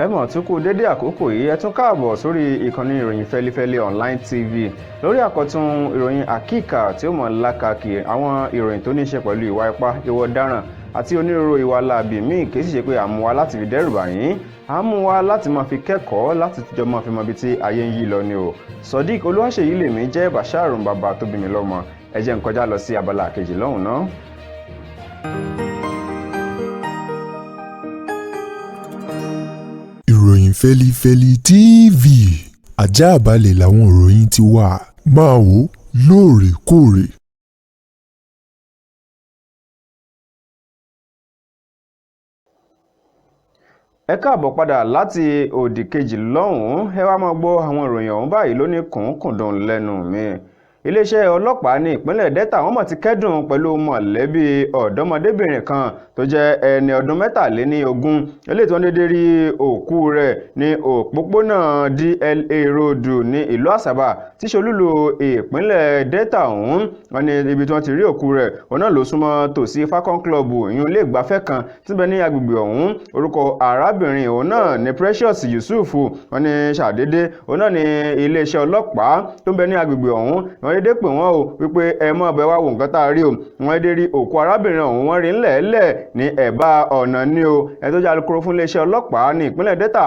Ẹ mọ̀ tún kú dédé àkókò yìí. Ẹ tún káàbọ̀ sórí ìkànnì Ìròyìn Fẹlifẹli Online TV lórí àkọ́tún ìròyìn àkíkà tí ó mọ̀ lákàkì àwọn ìròyìn tó ní í ṣe pẹ̀lú ìwà ipá, ìwà ọ̀daràn àti onírúurú ìwà láabi míì. Kì í sì ṣe pé à ń mú wa láti fi dẹ́rù bà yín, à ń mú wa láti máa fi kẹ́kọ̀ọ́, láti tìjọ máa fi mọ ibi tí ayé ń yí lọ ni o. Sodiq Olúwaṣèyí lèmi jẹ́, Bashar bàbá tó bí mi lọ́mọ. Ẹ jẹ́ n kọjá lọ sí abala kejì lọ́hùn náà. Ìròyìn Fẹ́lifẹ́li TV, ajáàbalẹ̀ làwọn ìròyìn ti wà, máa wò lóòrèkóòrè. Ẹ káàbọ̀ padà láti òdì kejì lọ́hùn-ún. Ẹ wá máa gbọ́ àwọn ìròyìn ọ̀hún báyìí lóní kùnkùndùn lẹ́nu mi. Iléeṣẹ́ ọlọ́pàá ní ìpínlẹ̀ Delta, wọ́n mọ̀ ti kẹ́dùn pẹ̀lú mọ̀lẹ́bí ọ̀dọ́mọdébìnrin kan tó jẹ́ ẹni ọdún 23, eléyìí tí wọ́n dédé rí òkú rẹ̀ ní òpópónà DLA Road ní ìlú Àsàbà tí ṣe olúlu ìpínlẹ̀ Delta ọ̀hún. Wọ́n ní ibi tí wọ́n ti rí òkú rẹ̀, òun náà ló súnmọ́ tòsí Falcon Club, ìyún ilé ìgbafẹ́ kan tí ń bẹ ní agbègbè ọ̀hún. Orúkọ arábìnrin òun náà ní Precious Yusuf. Wọ́n ní ṣàdédé òun náà ní iléeṣẹ́ ọlọ́pàá tó ń bẹ ní agbègbè ọ̀hún, wọ́n dédé pè wọ́n o wípé ẹ mọ̀ bẹ́ẹ̀ wá wo nǹkan tá a rí o. Wọ́n dédé rí òkú arábìnrin ọ̀hún, wọ́n rí ńlẹ̀ẹ́lẹ̀ ní ẹ̀bá ọ̀nà ní o. Ẹni tó jẹ́ alukoro fún iléeṣẹ́ ọlọ́pàá ní ìpínlẹ̀ Delta,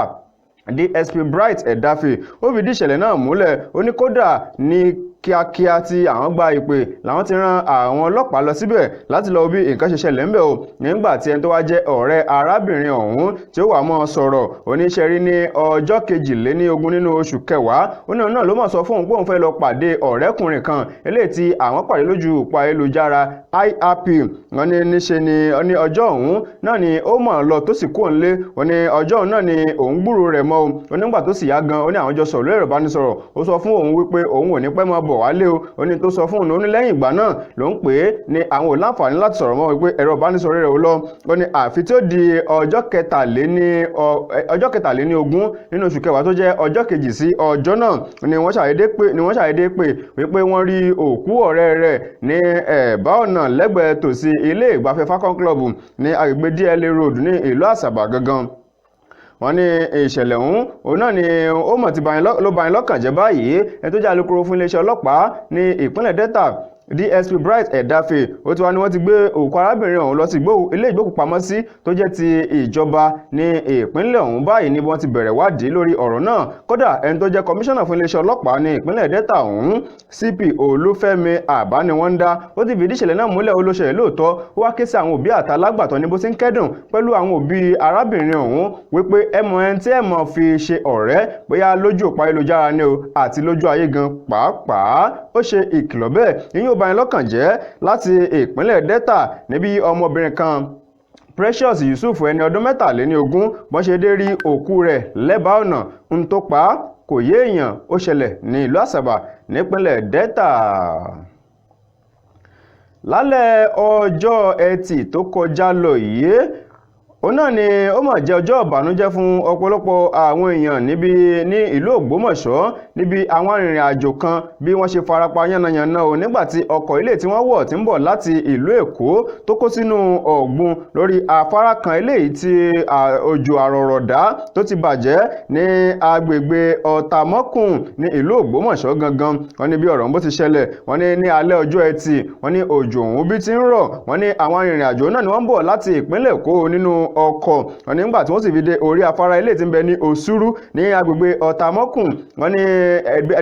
DSP Bright Edafe, ó fìdí ìṣẹ̀lẹ̀ náà múlẹ̀. Ó ní kódà ní kíákíá tí àwọn gba ìpè làwọn ti rán àwọn ọlọ́pàá lọ síbẹ̀ láti lọ bí nǹkan ṣe ṣẹlẹ̀ ńbẹ̀ o. Nígbà tí ẹni tó wá jẹ́ ọ̀rẹ́ arábìnrin ọ̀hún tí ó wà mọ́ sọ̀rọ̀, oníṣẹ́ rí ní ọjọ́ 22 nínú oṣù kẹwàá, ó ní òun náà ló mọ̀ sọ fóun pé òun fẹ́ lọ pàdé ọ̀rẹ́kùnrin kan eléyìí tí àwọn pàdé lójú òpó ayélujára IRP. Wọ́n ní níṣe ni ní ọjọ́ ọ̀hún náà ni ó mọ̀ lọ tó sì kúrò nílé. Ó ní ọjọ́ ọ̀hún náà ni òun gbúròó rẹ̀ mọ́ o. Ó nígbà tó sì yá gan, ó ní àwọn jọ sọ̀rọ̀ lórí ẹ̀rọ ìbánisọ̀rọ̀, ó sọ fún òun wípé òun ò ní pẹ́ mọ́ bọ̀ wálé o. Ó ní tó sọ fún òun, ó ní lẹ́yìn ìgbà náà ló ń pè é ní àwọn ò láǹfààní láti sọ̀rọ̀ mọ́, wípé ẹ̀rọ ìbánisọ̀rọ̀ rẹ̀ ò lọ. Ó ní àfi tí ó di ọjọ́ 23 nínú oṣù kẹwàá tó jẹ́ ọjọ́ kejì sí ọjọ́ náà ni wọ́n ṣàdédé pè wípé wọ́n rí òkú ọ̀rẹ́ rẹ̀ ní ẹ̀bá ọ̀nà lẹ́gbẹ̀ẹ́ tòsí ilé ìgbafẹ́ Falcon Club ní agbègbè DLA Road ní ìlú Àsàbà gangan. Wọ́n ní ìṣẹ̀lẹ̀ ọ̀hún òun náà ni ó mọ̀ ti ló bani lọ́kàn jẹ́ báyìí. Ẹni tó jẹ́ alukoro fún iléeṣẹ́ ọlọ́pàá ní ìpínlẹ̀ Delta, DSP Bright Edafe, ó ti wá ní wọ́n ti gbé òkú arábìnrin ọ̀hún lọ sí ilé ìgbókùpamọ́sí tó jẹ́ ti ìjọba ní ìpínlẹ̀ ọ̀hún báyìí ní wọ́n ti bẹ̀rẹ̀ wádìí lórí ọ̀rọ̀ náà. Kódà ẹni tó jẹ́ kọmíṣánná fún iléeṣẹ́ ọlọ́pàá ní ìpínlẹ̀ Delta ọ̀hún, CP Olúfẹ́mi Àbániwọ́ndá, ó ti fìdí ìṣẹ̀lẹ̀ náà múlẹ̀. Ó ló ṣẹlẹ̀ lóòótọ́. Ó wá ké sí àwọn òbí àtàlágbàtọ́ ní bó ti ń kẹ́dùn pẹ̀lú àwọn òbí arábìnrin ọ̀hún wípé ẹ mọ ẹni tí ẹ mọ̀ fi ṣe ọ̀rẹ́, bóyá lójú òpó ayélujára ni o àti lójú ayé gan pàápàá. Ó ṣe ìkìlọ̀ bẹ́ẹ̀. Ìyẹn ò bani lọ́kàn jẹ́. Láti ìpínlẹ̀ Delta níbi ọmọbìnrin kan, Precious Yusuf, ẹni ọdún 23, bọ́n ṣe dé rí òkú rẹ̀ lẹ́bàá ọ̀nà, ń tó pa á kò yé èèyàn. Ó ṣẹlẹ̀ ní ìlú Àsàbà nípínlẹ̀ Delta. Lálẹ́ ọjọ́ Ẹtì tó kọjá lọ yìí, òun náà ni ó mà jẹ́ ọjọ́ ìbànújẹ́ fún ọ̀pọ̀lọpọ̀ àwọn èèyàn níbi ní ìlú Ògbómọ̀ṣọ́, níbi àwọn arìnrìn-àjò kan bí wọ́n ṣe farapa yánnayànna o nígbàtí ọkọ̀ ilé tí wọ́n wọ̀ tí ń bọ̀ láti ìlú Èkó tó kó sínú ọ̀gbun lórí afárá kan eléyìí tí òjò àrọ̀rọ̀dá tó ti bàjẹ́ ní agbègbè Ọ̀tàmọ́kùn ní ìlú Ògbómọ̀ṣọ́ gangan. Wọ́n ní bí ọ̀rọ̀ bó ti ṣẹlẹ̀, wọ́n ní ní alẹ́ ọjọ́ Ẹtì, wọ́n ní òjò ọ̀hún bí ti ń rọ̀, wọ́n ní àwọn arìnrìn-àjò náà ni wọ́n ń bọ̀ láti ìpínlẹ̀ Èkó nínú ọkọ̀. Wọ́n ní nígbà tí wọ́n sì fi dé orí afárá ilé tí ń bẹ ní Òsúrú ní agbègbè Ọ̀tàmọ́kùn, wọ́n ní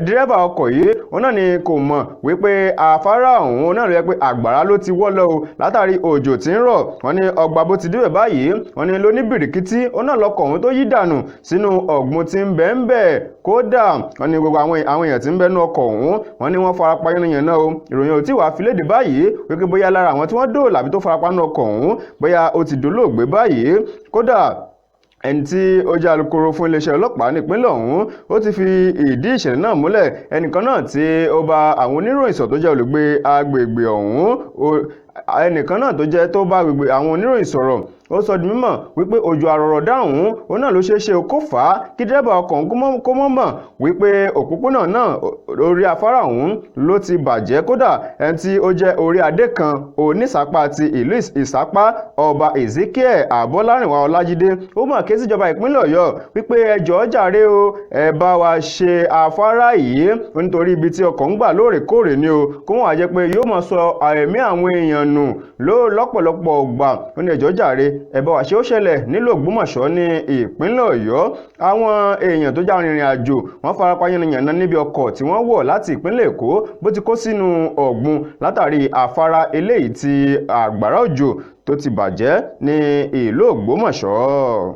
dírẹ́bà ọkọ̀ yìí òun náà ni kò mọ̀ wípé afárá ọ̀hún náà ló yẹ pé àgbàrá ló ti wọ́ lọ o látàrí òjò tí ń rọ̀. Wọ́n ní ọgbà bó ti débẹ̀ báyìí, wọ́n ní ló ní bìrìkìtì òun náà lọkọ̀ ọ̀hún tó yí dànù sínú ọ̀gbun tí ń bẹ ń bẹ̀. Kódà wọ́n ní gbogbo àwọn èèyàn tí ń bẹ nínú ọkọ̀ ọ̀hún, wọ́n ní wọ́n farapa yánnayànna o. Ìròyìn ò tí wàá fi léde báyìí wípé bóyá lára àwọn tí wọ́n dóòlà àbí tó farapa nínú ọkọ̀ ọ̀hún, bóyá ó ti dolóògbé báyìí. Kódà ẹni tí ó jẹ́ alukoro fún iléeṣẹ́ ọlọ́pàá nípínlẹ̀ ọ̀hún, ó ti fi ìdí ìṣẹ̀lẹ̀ náà múlẹ̀. Ẹnìkan náà tí ó bá àwọn oníròyìn sọ̀rọ̀ tó jẹ́ olùgbé agbègbè ọ̀hún, ẹnìkan náà tó jẹ́ tó bá agbègbè àwọn oníròyìn sọ̀rọ̀. Ó sọ di mímọ̀ wípé òjò àrọ̀rọ̀dá ọ̀hún òun náà ló ṣeé ṣe kó fà á kí dírẹ́bà ọkọ̀ ọ̀hún kó mọ̀ mọ̀ wípé òpópónà náà orí afárá ọ̀hún ló ti bàjẹ́. Kódà ẹni tí ó jẹ́ orí adé kan onísàpá ti ìlú Ìsàpá, Ọba Ezekiel Àbọ́lárìnwá Ọlájídé, ó mọ̀ ké síjọba ìpínlẹ̀ Ọ̀yọ́ wípé ẹ jọ̀ọ́ jàre o, ẹ bá wa ṣe afárá yìí, nítorí ibi tí ọkọ̀ ń gbà lóòrèkóòrè ni o, kó wọ́n á jẹ́ pé yóò máa sọ ẹ̀mí àwọn èèyàn nù lọ́pọ̀lọpọ̀ ọgbà. Ó ní ẹ jọ̀ọ́ jàre, ẹ bá wa ṣe. Ó ṣẹlẹ̀ nílùú Ògbómọ̀ṣọ́ ní ìpínlẹ̀ Ọ̀yọ́. Àwọn èèyàn tó já rìnrìn àjò wọ́n farapa yánnayànna níbi ọkọ̀ tí wọ́n wọ̀ láti ìpínlẹ̀ Èkó bó ti kó sínú ọ̀gbun látàrí afárá eléyìí tí àgbàrá òjò tó ti bàjẹ́ ní ìlú Ògbómọ̀ṣọ́.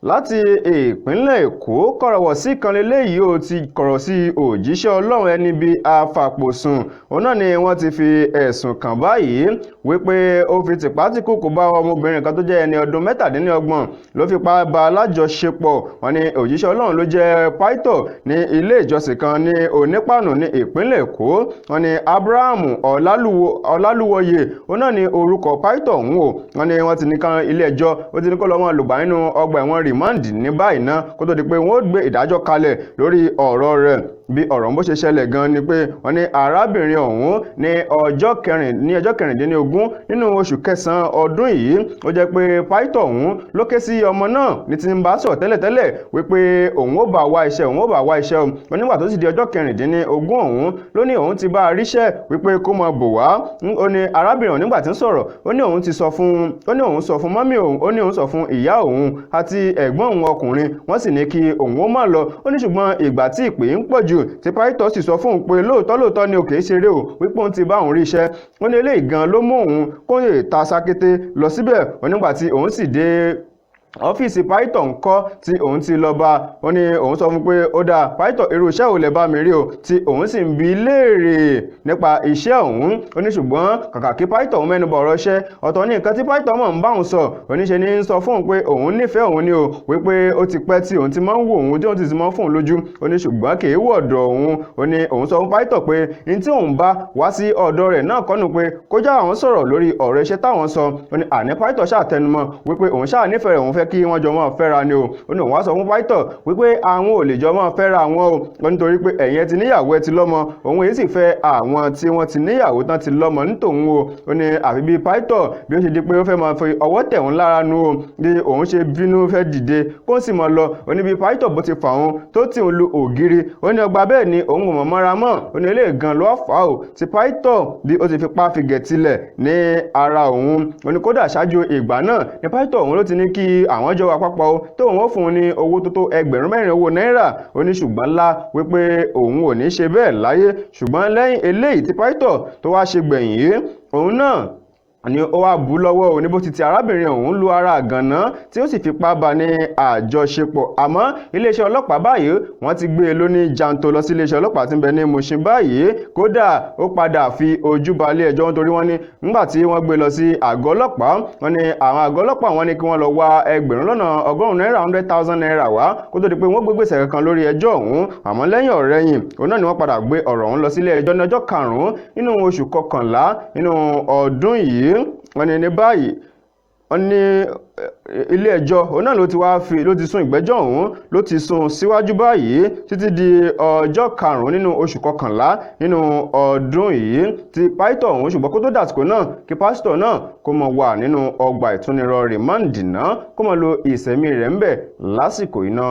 Láti ìpínlẹ̀ Èkó, kọ̀rọ̀wọ̀ sí kan leléyìí ó ti kọ̀rọ̀ sí òjíṣẹ́ Ọlọ́run ẹni bíi afàpòsùn. Òun náà ni wọ́n ti fi ẹ̀sùn kàn báyìí wípé ó fi tìpátìkúùkù bá ọmọbìnrin kan tó jẹ́ ẹni ọdún 37 ló fipá bá lájọṣepọ̀. Wọ́n ní òjíṣẹ́ Ọlọ́run ló jẹ́ pító ní ilé ìjọsìn kan ní Onípànù ní ìpínlẹ̀ Èkó. Wọ́n ní Abraham Ọlálúwọyè òun náà ni orúkọ pító ọ̀hún o. Wọ́n ní wọ́n ti ní kan ilé ẹjọ́ ó ti ní kó lọ́mọ lùgbà nínú ọgbà ẹ̀wọ̀n rìmọ́ǹdì ní báyìí ná, kó tó di pé wọ́n ó gbé ìdájọ́ kalẹ̀ lórí ọ̀rọ̀ rẹ̀. Bí ọ̀rọ̀ bó ṣe ṣẹlẹ̀ gan ni pé wọ́n ní arábìnrin ọ̀hún ní ọjọ́ 16 nínú oṣù kẹsàn-án ọdún yìí, ó jẹ́ pé pító ọ̀hún ló ké sí ọmọ náà ní ti ń bá sọ̀rọ̀ tẹ́lẹ̀tẹ́lẹ̀ wípé òun ó bá wá iṣẹ́, òun ó bá wá iṣẹ́ o. Wọ́n nígbà tó sì di ọjọ́ 16 ọ̀hún ló ní òun ti bá a ríṣẹ́ wípé kó máa bò wá. Ó ní arábìnrin ọ̀hún nígbà tí ń sọ̀rọ̀, ó ní òun ti sọ fún, ó ní òun sọ fún mọ́mí òun, ó ní òun sọ fún ìyá òun àti ẹ̀gbọ́n òun ọkùnrin, wọ́n sì ní kí òun ó má lọ. Ó ní ṣùgbọ́n ìgbà tí ìpè ń pọ̀ jù tí pító sì sọ fún òun pé lóòótọ́ lóòótọ́ ni òkè ṣeré o, wípé òun ti bá òun rí iṣẹ́. Ó ní eléyìí gan ló mú òun kó lè ta sakété lọ síbẹ̀. Ó nígbà tí òun sì dé ọ́fíìsì pító ńkọ́ tí òun ti lọ bá, ó ní òun sọ fún pé ó dáa pító, irú iṣẹ́ ò lè bá mi rí o, tí òun sì ń bi léèrè nípa iṣẹ́ òun. Ó ní ṣùgbọ́n kàkà kí pító òun mẹ́nubà ọ̀rọ̀ iṣẹ́, ọ̀tọ̀ ní nǹkan tí pító mọ̀ ń bá òun sọ. Oníṣe ní ń sọ fún òun pé òun nífẹ̀ẹ́ òun ni o, wípé ó ti pẹ́ tí òun ti máa ń wò òun, tí òun ti ti máa ń fún òun lójú. Ó ní ṣùgbọ́n kì í wọ̀ ọ̀dọ̀ òun. Ó ní òun sọ fún pító pé ní tí òun bá wá sí ọ̀dọ̀ rẹ̀ náà kọ́nu pé kó já àwọn sọ̀rọ̀ lórí ọ̀rọ̀ iṣẹ́ táwọn sọ. Ó ní àní pító ṣàtẹnumọ́ wípé òun ṣáà nífẹ̀ẹ́ rẹ̀, òun fẹ́ kí wọ́n jọ máa fẹ́ra ni o. Ó ní òun wá sọ fún pító wípé àwọn ò lè jọ máa fẹ́ra wọn o, ó nítorí pé ẹ̀yin ẹ ti níyàwó, ẹ ti lọ́mọ, òun èyí sì fẹ́ àwọn tí wọ́n ti níyàwó tán ti lọ́mọ nítòun o. Ó ní àfi bí pító bí ó ṣe di pé ó fẹ́ máa fi ọwọ́ tẹ̀ òun lára nu o, bí òun ṣe bínú fẹ́ dìde kó sì máa lọ. Ó ní bí pító bó ti fà òun tó tì òun lu ògiri, ó ní ọgbà bẹ́ẹ̀ ni òun kò mọ̀ mọ́ra mọ́. Ó ní eléyìí gan ló fà á o ti pító bí ó ti fipá fi gẹ̀ tilẹ̀ ní ara òun. Ó ní kódà ṣáájú ìgbà náà ní pító òun ló ti ní kí àwọn jọ wà papọ̀ o, tó òun ó fún un ní owó tó tó 4,000 owó náírà. Ó ní ṣùgbọ́n ńlá wípé òun ò ní ṣe bẹ́ẹ̀ láyé. Ṣùgbọ́n lẹ́yìn eléyìí tí pító tó wá ṣe gbẹ̀yìn yìí, òun náà ni ó wá bú lọ́wọ́ òní bó ti ti arábìnrin ọ̀hún lu ara àgànná tí ó sì fipá bá ní àjọṣepọ̀. Àmọ́ iléeṣẹ́ ọlọ́pàá báyìí wọ́n ti gbé e lóní janto lọ sí iléeṣẹ́ ọlọ́pàá tí ń bẹ ní Mushin báyìí. Kódà ó padà fi ojú ba ilé ẹjọ́ nítorí wọ́n ní nígbà tí wọ́n gbé lọ sí àgọ́ ọlọ́pàá, wọ́n ní àwọn àgọ́ ọlọ́pàá wọ́n ní kí wọ́n lọ wá 100,000 náírà, 100,000 naira wá kó tó di pé wọ́n gbé gbèsè kankan lórí ẹjọ́ ọ̀hún. Àmọ́ lẹ́yìn ọ̀rẹ̀yìn òun náà ni wọ́n padà gbé ọ̀rọ̀ ọ̀hún lọ sílé ẹjọ́ ní ọjọ́ 5 nínú oṣù kọkànlá nínú ọdún yìí. Wọ́n ní ní báyìí wọ́n ní ilé ẹjọ́ òun náà ló ti wá fi ló ti sún ìgbẹ́jọ́ ọ̀hún, ló ti sún síwájú báyìí títí di ọjọ́ 5 nínú oṣù kọkànlá nínú ọdún yìí ti pító ọ̀hún. Ṣùgbọ́n kó tó dàsìkò náà kí pásítọ̀ náà kó mọ wà nínú ọgbà ìtúnirọ̀ rìmọ́ǹdì náà, kó mọ lo ìsẹ̀mí rẹ̀ ńbẹ̀ lásìkò iná.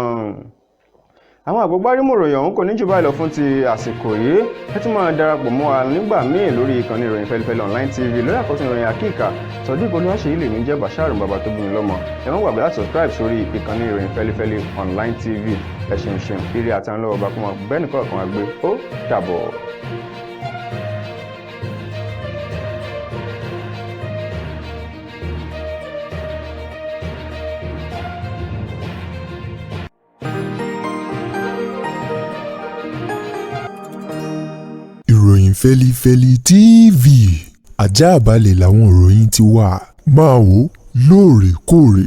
Àwọn àgbógbárímù ìròyìn ọ̀hún kò ní jù báyìí lọ fún ti àsìkò yìí. Ẹ tún máa darapọ̀ mọ́ wa nígbà míì lórí ìkànnì ìròyìn Fẹlifẹli Online TV lórí àkọ́tún ìròyìn àkíkà. Sodiq Olúwaṣeyí lèmi jẹ́, Bashir bàbá tó bí mi lọ́mọ. Ẹ má gbàgbé láti subscribe sórí ìkànnì ìròyìn Fẹlifẹli Online TV. Ẹ ṣeun ṣeun, ire àti àwọn ọlọ́wọ́ bá kó máa bẹ́ẹ̀ nìkan kan wá gbé. Ó dàbọ̀. Ìròyìn Fẹlifẹli TV, ajáàbalẹ̀ làwọn ìròyìn ti wà, máa wò lóòrèkóòrè.